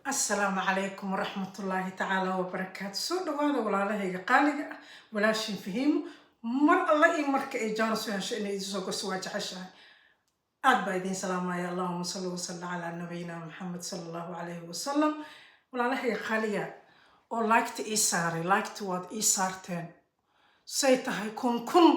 Asalaamu calaykum waraxmatullaahi tacaala wabarakaatu. Soo dhawaada, walaalahayga qaaliga ah. Walaashin Fahiimo mar alla iyo marka ay chance u hesho inay idin soo goso waa jeceshahay. Aad baa idiin salaamaya. Allahuma salli wasalli calaa nabiyina Maxamed sala Allahu calayhi wasalam. Walaalahayga qaaliga oo like-ta ii saaray, like-ta waad ii saarteen, say tahay kun kun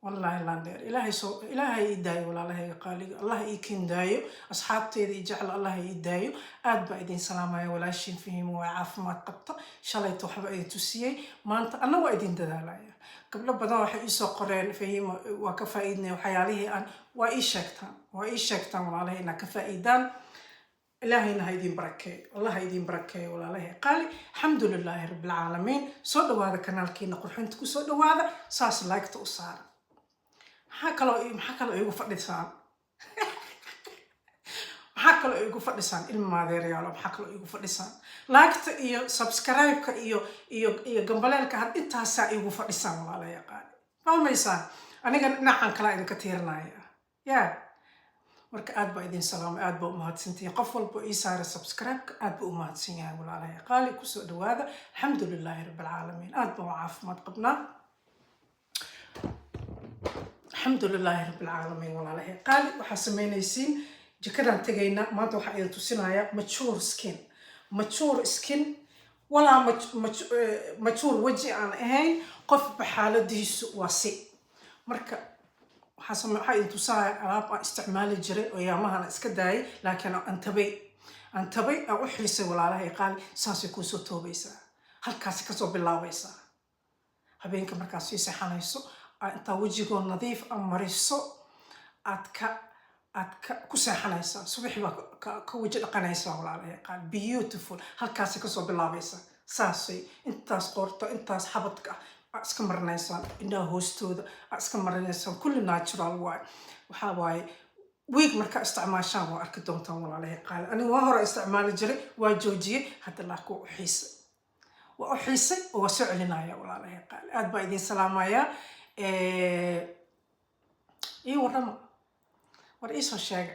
wallaahi laandheer. Ilaahay soo, Ilaahay ii daayo. Walaalahayga qaaliga, Allah ii kin daayo. Asxaabteyda ii jecla, Allah ii daayo. Aad baa idin salaamaya. Walaashiin Fahiimo waa caafimaad qabta. Shalayta waxba idin tusiyey, maanta anna waa idin dadaalaya. Gabdho badan waxay iisoo qoreen: "Fahiimo, waa ka faa'iidnay waxyaalihii aan waa ii sheegtaan." Waa ii sheegtaan, walaalahay, inaad ka faa'iidaan. Ilaahayna ha idin barakeeyo, Allah ha idin barakeeyo, walaalahay qaali. Alxamdu lilaahi rabbilcaalamiin. Soo dhawaada, kanaalkiina qurxinta kusoo dhawaada. Saas like-ta u saara. Maxaa kaloo igu fadhisaan? Maxaa kaloo igu fadhisaan, ilma maadeerayaalo? Maxaa kaloo igu fadhisaan? Like-ta iyo subscribe-ka iyo gambaleelka had intaasaa igu fadhisaan, walaalahay qaali. Fahmaysaan? Aniga dhinacan kalaa idinka tiirinaya ya. Marka aad baa idin salaamay, aad baa umahadsantihiin. Qof walba ii saara subscribe-ka aad baa umahadsan yahay. Walaalahay qaali, kusoo dhawaada. Alxamdu lilaahi rabbilcaalamiin, aad baan u caafimaad qabnaa, alxamdu lilaahi rabbilcaalamiin. Walaalahay qaali, waxaa samaynaysiin, jikadaan tegaynaa maanta. Waxaa idin tusinayaa mature skin, mature skin walaa mature weji aan ahayn. Qofba xaaladiisu waa si. Marka waxaa idin tusaya alaab aan isticmaali jiray oo yaamahana iska daayay, laakiin aan tabay, aan u xiisay. Walaalahay qaali, saasay kuusoo toobaysaa, halkaasi kasoo bilaabaysaa. Habeenka markaad sii seexanayso, intaa wejigoo nadiif a mariso, aad ka ku seexanaysaa. Subaxii baa ka weji dhaqanaysaa. Walaalahay qaali, beautiful. Halkaasay kasoo bilaabaysaa. Saasay intaas qoorto, intaas xabadka ah aa iska marinaysaan, indhaha hoostooda aa iska marinaysaan. Kulli natural waaye. Waxaa waaye week markaa isticmaashaan waa arki doontaan, walaalahay qaali. Aniga waa hore isticmaali jiray, waa joojiyey. Hadda laakiin waa u xiisay, waa u xiisay oo waa soo celinaya. Walaalahay qaali, aad baa idiin salaamayaa. Ii warrama, war iisoo sheega,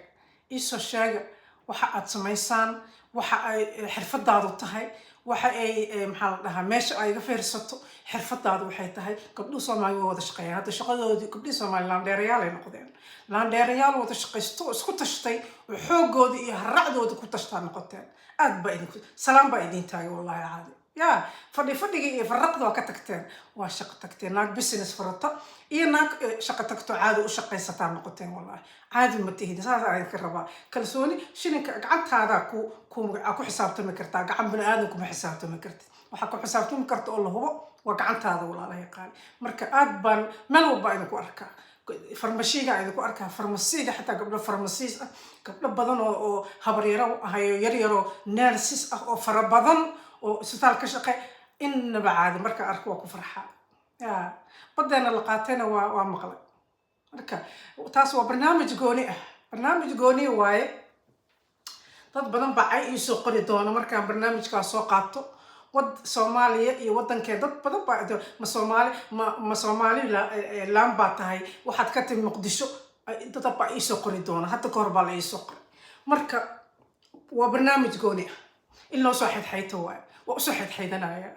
iisoo sheega waxa aad samaysaan, waxa ay xirfadaadu tahay, waxa ay maxaa la dhahaa, meesha ay iga fiirsato. Xirfadaadu waxay tahay? Gabdhuhu Soomaali waa wada shaqeeyaan hadda. Shaqadoodii gabdhihii Soomaali laandheerayaal ay noqdeen, laandheerayaal wada shaqaysto oo isku tashtay oo xoogooda iyo haracdooda ku tashtaa noqoteen. Aad baa idinku salaam baa idin taagay, wallahi caadi ya. Fadhi fadhigii iyo faraqda waa ka tagteen, waa shaqo tagteen. Naag business furata iyo naag shaqo tagto, caadi u shaqaysataa noqoteen. Wallahi caadi ma tihid. Saasaa idinka rabaa. Kalsooni shilinka gacantaada ku xisaabtami kartaa, gacan bini aadan kuma xisaabtami kartid. Waxaa ku xisaabtami karta oo la hubo waa gacantaada, walaalahay qaali. Marka aad baan meel walba idinku arkaa, farmashiga idinku arkaa, farmasiga xitaa gabdho farmasiis ah, gabdho badan oo habaryaro ahayo, yaryaroo nurses ah oo fara badan oo isbitaal ka shaqey. Innaba caadi, marka arko waa ku farxaa. Ya badeena la qaatayna waa maqlay. Marka taas waa barnaamij gooni ah, barnaamij gooni waaye. Dad badan baa cay iisoo qori doona markaan barnaamijkaas soo qaato. Wad Soomaaliya iyo wadankee dad badan baa ma Soomaali, ma Soomaali laan baa tahay, waxaad ka timi Muqdisho. Dad baa iisoo qori doona. Hadda ka hor baa la iisoo qoray. Marka waa barnaamij gooni ah in loo soo xaydxayto waayo, waa usoo xaydxaydanaya.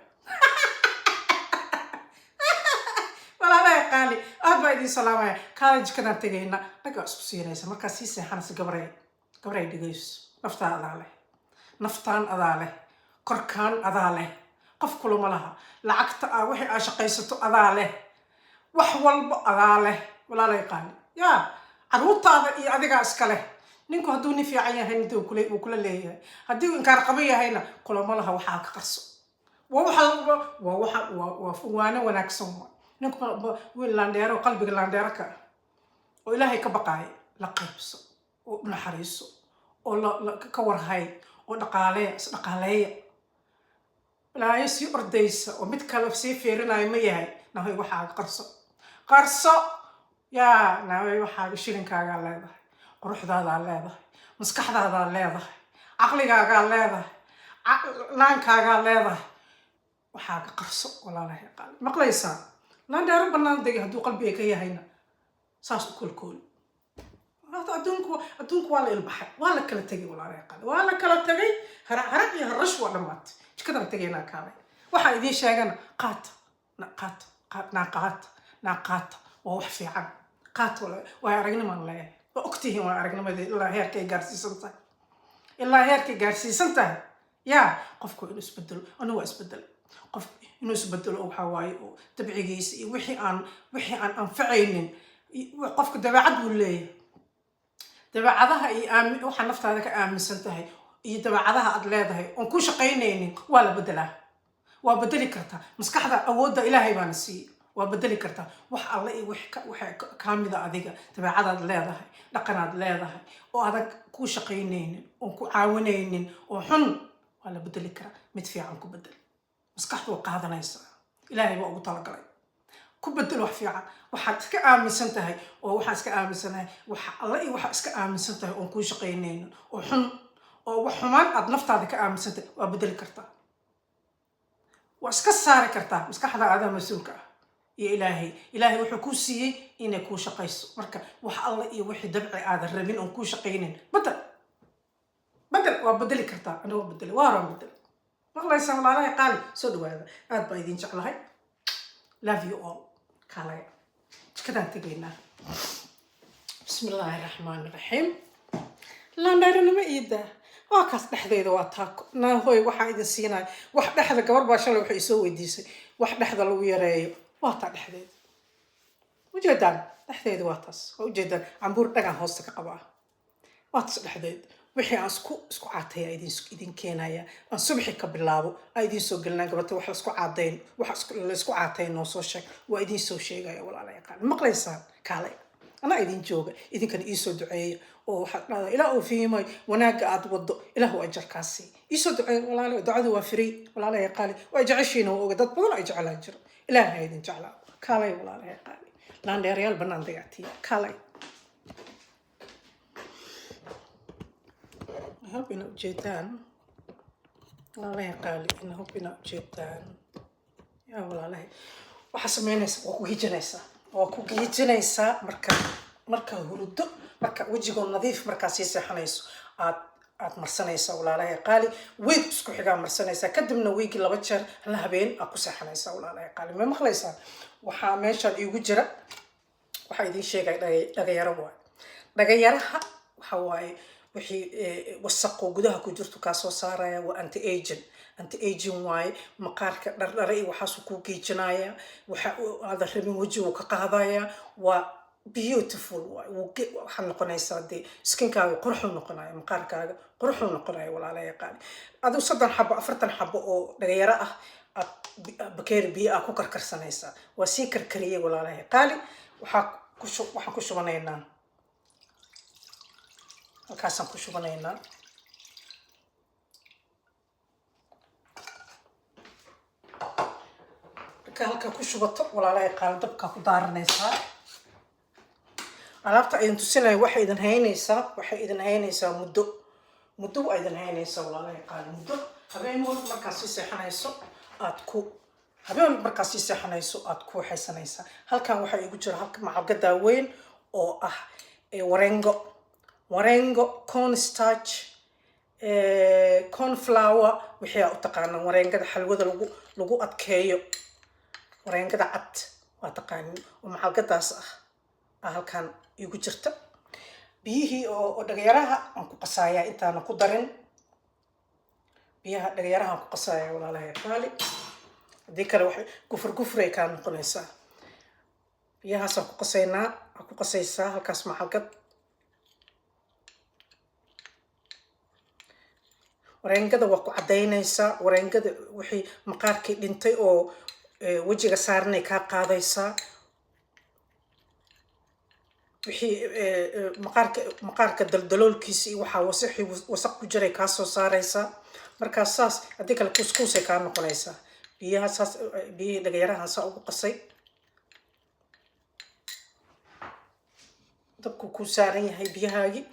Walaalahay qaali, aad baa idiin salaamaya. Kaala, jikadaan tegayna. Dhagaa isku siinaysa markaa sii seexanaysa. Gabray, gabray, dhegayso. Naftaa adaa leh, naftaan adaa leh, korkaan adaa leh, qof kulama laha. Lacagta aa wixii aa shaqaysato adaa leh, wax walba adaa leh, walaalay qaali. Yaa caruurtaada iyo adigaa iska leh. Ninku hadduu nin fiican yahay inta uu kula leeyahay, haddii uu inkaar qaba yahayna kulama laha. Waxaa ka qarso waa waxa waa waxa waa waano wanaagsan. Waa ninku wiil laandheero, qalbiga laandheero ka ah oo Ilaahay ka baqaaya, la qaybso oo u naxariiso oo ka warhay oo dhaqaaleeya, isdhaqaaleeya. Balaayo sii ordaysa oo mid kale sii fiirinayo ma yahay. Nahoy, waxaaga qarso, qarso. Yaa nahoy, waxaaga shilinkaagaa leedahay, quruxdaadaa leedahay, maskaxdaadaa leedahay, caqligaagaa leedahay, laankaagaa leedahay. Waxaaga qarso, walaalahay qaali. Maqlaysaa? Laandheero bannaan degay hadduu qalbiga ka yahayna saas u koolkooli. Horta adduunku waa la ilbaxay, waa la kala tegay, walaalahay qaali, waa la kala tegay. Hara hara iyo harash waa dhammaatay. Jikadan tegaynaa, kaalay. Waxaa idiin sheegana qaata, na qaata, naa qaata, naa qaata. Waa wax fiican, qaata. Waay aragnimaan leeyahay, waa ogtihiin. Waa aragnimadii ilaa heerkay gaarsiisan tahay, ilaa heerkay gaarsiisan tahay. Yaa qofku inuu isbedelo, anigu waa isbedelay. Qof inuu isbedelo waxaa waaye oo dabcigiisa iyo wixii aan anfacaynin. Qofka dabeecad buu leeyahay. Dabeecadaha iyo waxaa naftaada ka aaminsan tahay iyo dabeecadaha aad leedahay oon ku shaqaynaynin waa la bedelaa, waa bedeli kartaa. Maskaxda awoodda Ilaahay baana siiyey, waa bedeli kartaa wax alle iyo wax waxa kaa mida adiga. Dabeecadaad leedahay, dhaqanaad leedahay oo adag ku shaqaynaynin, oon ku caawinaynin oo xun, waa la bedeli karaa. Mid fiican ku bedel. Maskaxdu waa qaadanaysaa, Ilaahay baa ugu talagalay. Ku bedel wax fiican. Waxaad iska aaminsan tahay oo waxaan iska aaminsanahay, waxa alle iyo waxaa iska aaminsan tahay oon kuu shaqaynaynin oo xun oo wax xumaan aad naftaada ka aaminsan tahay, waa bedeli kartaa, waa iska saari kartaa. Maskaxda aadaa mas-uulka ah iyo Ilaahay. Ilaahay wuxuu kuu siiyey inay kuu shaqayso. Marka wax alle iyo wixii dabci aadan rabin oon kuu shaqaynin, bedel, bedel, waa bedeli kartaa. Aniga waa bedeli, waa horaan bedel. Maqlaysaan, walaalahay qaali? Soo dhawaada, aad baa idin jeclahay. Love you all. Kaalaya, jikadaan tegaynaa. Bismi illaahi raxmaani raxiim. Laandheeranimo iida waa kaas. Dhexdayda waa taako naahoy. Waxaa idin siinaya wax dhexda. Gabar baa shalay waxay isoo weydiisay wax dhexda lagu yareeyo. Waa taa dhexdeeda, ujeedaan? Dhexdeeda waa taas, waa ujeedaan. Cambuur dhagaan hoosta ka qabaa. Waa taas dhexdeed. Wixii aan isku caataya idin keenaya, aan subaxi ka bilaabo aa idin soo gelinaa. Gabarta wax laisku caadayn, wax laisku caatayn noo soo sheeg. Waa idin soo sheegaya, walaala yaqaan. Maqlaysaan? Kaalay, anaa idin jooga. Idinkana iisoo duceeya oo waxaad dhahdaa, "Ilaah uu fihimay wanaagga aad wado, Ilaah uu ajarkaasi." Iisoo duceeya, walaala. Ducadu waa free, walaala qaali. Waa jeceshiina, waa oga dad badan ay jeclaa jiro. Ilaahay idin jeclaa. Kaalay, walaala qaali, laandheerayaal bannaan dayactiya, kaalay. I hope ina ujeedaan, walaalahay qaali. I hope ina ujeedaan. Yaa walaalahay, waxaa sameynaysa waa ku gijinaysaa, waa ku gijinaysaa. Marka hurdo, marka wejigoo nadiif markaa sii seexanayso, aad marsanaysaa, walaalahay qaali. Week isku xigaa marsanaysaa, kadibna weekii laba jeer, hal habeen aad ku seexanaysaa, walaalahay qaali. Ma maqlaysaa? Waxaa meeshaan iigu jira, waxaa idiin sheegaya dhagayaro waaye. Dhagayaraha waxa waaye wixii wasaqoo gudaha ku jirto kaa soo saaraya. Waa anti aging, anti aging waaye. Maqaarka dhardhare iyo waxaasuu kuu geejinaya. Waxa aadan rabin wejigu ka qaadaya. Waa beautiful waay. Waxaad noqonaysaa dee skinkaaga quruxuu noqonaya, maqaarkaaga quruxuu noqonaya, walaalaha qaali. Adigu 30 xabo, 40 xabo oo dhagayaro ah aad bakeeri biyo ah ku karkarsanaysaa. Waa sii karkariyey, walaalaha qaali. Waxaan ku shubanaynaa halkaasaan ku shubanaynaa. Marka halkaa ku shubato, walaalaha qaali, dabkaa ku daaranaysaa. Alaabta idin tusinaya waxay idin haynaysaa muddo, muddo waa idin haynaysaa, walaalaha qaali. Muddo habeen walba markaad sii seexanayso aad ku habeen walba markaad sii seexanayso aad ku waxaysanaysaa. Halkan waxaa igu jira halka macalgadaa weyn oo ah warengo, warengo, cornstarch, cornflour, wixii aa u taqaanaan. Wareengada xalwada lagu adkeeyo, wareengada cad waa taqaanin, oo macalgadaas ah aa halkan igu jirta. Biyihii oo dhagayaraha aan ku qasaaya intaana ku darin biyaha dhagayaraha aan ku qasaaya, walaalahay qaali. Haddii kale waxay gufur gufuray kaa noqonaysaa. Biyahaasaan ku qasaynaa, aa ku qasaysaa halkaas macalgad. Wareengada waa ku caddaynaysaa. Wareengada wixii maqaarkii dhintay oo wejiga saaranay kaa qaadaysaa. Wixii maqaarka daldaloolkiisa iyo waxaa wasixii wasaq ku jiray kaa soo saaraysaa. Markaa saas, haddii kale kuuskuusay kaa noqonaysaa. Biyaha saas, biyihii dhagayarahan saa ugu qasay. Dabku kuu saaran yahay biyahaagii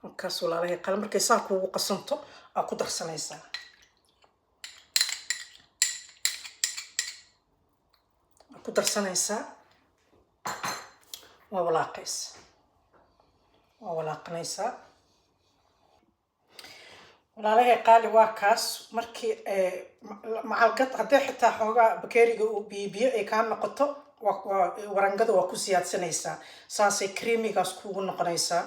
markaas, walaalahay qale. Markay saa kuugu qasanto aa ku darsanaysaa, aa ku darsanaysaa. Waa walaaqaysa, waa walaaqanaysaa. Walaalahay qaali, waa kaas. Markii macalgad haddii xitaa xoogaa bakeeriga uu biyo biyo ay kaa noqoto, waa warangada waa ku siyaadsanaysaa. Saasay creamygaas kuugu noqonaysaa.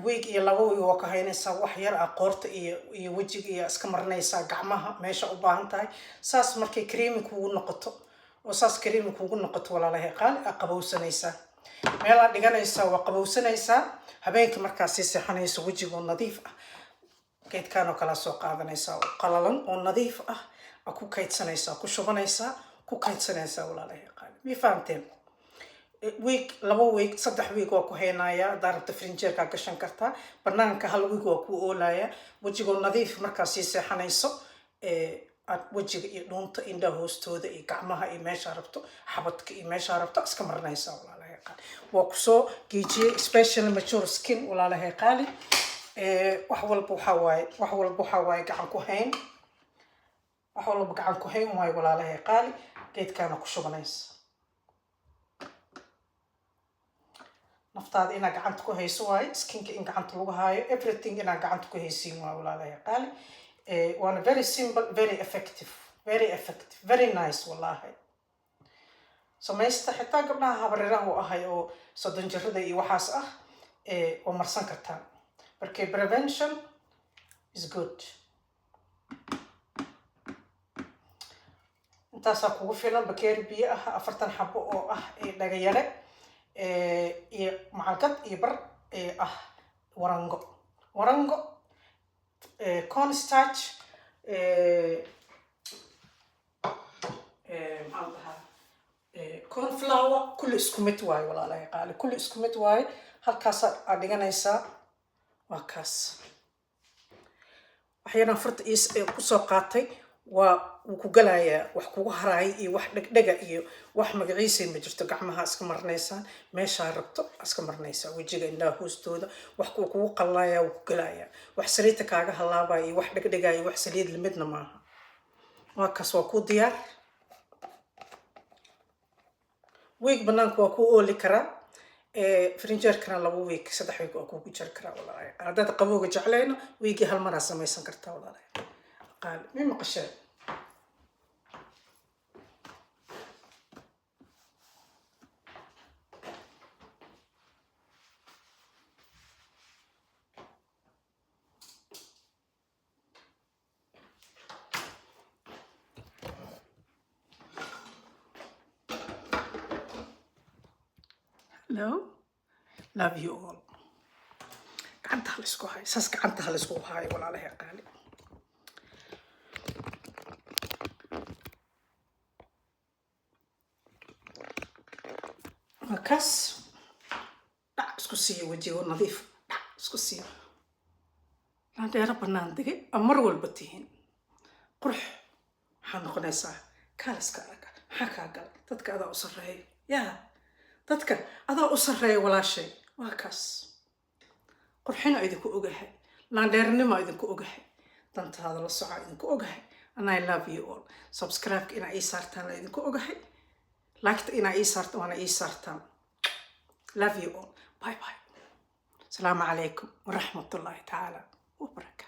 Week iyo 2 week waa ka haynaysaa. Wax yar ah qoorta iyo wejiga iyo iska marinaysaa, gacmaha meesha u baahan tahay. Saas markay creamy kuugu noqoto oo saas creamy kuugu noqoto, walaalahay qaali, aa qabowsanaysaa, meelaa dhiganaysaa, waa qabowsanaysaa. Habeenkii markaa sii seexanayso, wejigoo nadiif ah geedkan oo kalaa soo qaadanaysaa oo qalalan oo nadiif ah, aa ku kaydsanaysaa, ku shubanaysaa, ku kaydsanaysaa. Walaalahay qaali, mi fahamteen? Week, 2 week, 3 week waa ku haynayaa. Haddaa rabta frinjeerkaa gashan kartaa, banaanka hal week waa ku oolayaa. Wejigoo nadiif markaa sii seexanayso, aad wejiga iyo dhuunta, indhaha hoostooda iyo gacmaha iyo meeshaa rabto, xabadka iyo meeshaa rabto iska marinaysaa. Walaalahay qaali, waa kusoo geejiyey special mature skin. Walaalahay qaali, wax walba waxaa waaye, wax walba waxaa waaye gacan ku hayn, wax walba gacan ku hayn waaye. Walaalahay qaali, geedkaana ku shubanaysa. Naftaada inaad gacanta ku hayso waaye, skinka in gacanta lagu haayo, everything inaad gacanta ku haysiin waaye, walaalahay qaali. Waana very simple, very effective, very effective, very nice wallahi. Samaysta, xitaa gabdhaha habareeraha u ahay oo 30 jirada iyo waxaas ah waa marsan kartaan. Marka prevention is good. Intaasaa kugu filan: bakeeri biyo ah, 40 xabo oo ah dhagayare iyo macalgad iyo bar ah warango, warango, cornstarch, maxaa la dhahaa, cornflour. Kulli isku mid waaye, walaalahay qaali, kulli isku mid waaye. Halkaasaa aad dhiganaysaa. Waa kaas. Waxyaraan farta kusoo qaatay, waa wuu ku galayaa. Wax kugu haraaya iyo wax dhegdhega iyo wax magaciisay ma jirto. Gacmaha iska marinaysaan, meeshaa rabto iska marinaysaa, wejiga, indhaha hoostooda. Wax kuu kugu qallaya, wuu ku galayaa. Wax saliidta kaaga halaabaya iyo wax dhegdhegaya iyo wax saliid lamidna maaha. Waa kaas, waa kuu diyaar. Week banaanka waa kuu ooli karaa, frinjeerkana 2 week, 3 week waa kuugu jiri karaa. Walaalahay, haddaad qabowga jeclayno, weekii hal maraa samaysan kartaa. Walaalahay qaali, mi maqasheen? Hello, love you all. Gacanta ha laisku hayo, saas gacanta ha laisku hayo, walaalahay qaali. Waa kaas. Dhac isku siiyo, wejigo nadiif dhac isku siiyo. Laandheero bannaan degay aa mar walba tihiin, qurux waxaad noqonaysaa kaaliska arag. Maxaa kaa galay? Dadka adaa u sarreeya, yaa dadka adaa u sarreeya, walaashay. Waa kaas. Qurxina idinku ogahay, laandheernimo idinku ogahay, dantaada la soca idinku ogahay, and I love you all. Subscribe-ka inaa ii saartaan la idinku ogahay, like-ta inaa ii saartaan, waana ii saartaan. Love you all. Bye bye. Asalaamu calaykum waraxmatullaahi tacaala wabarakatu.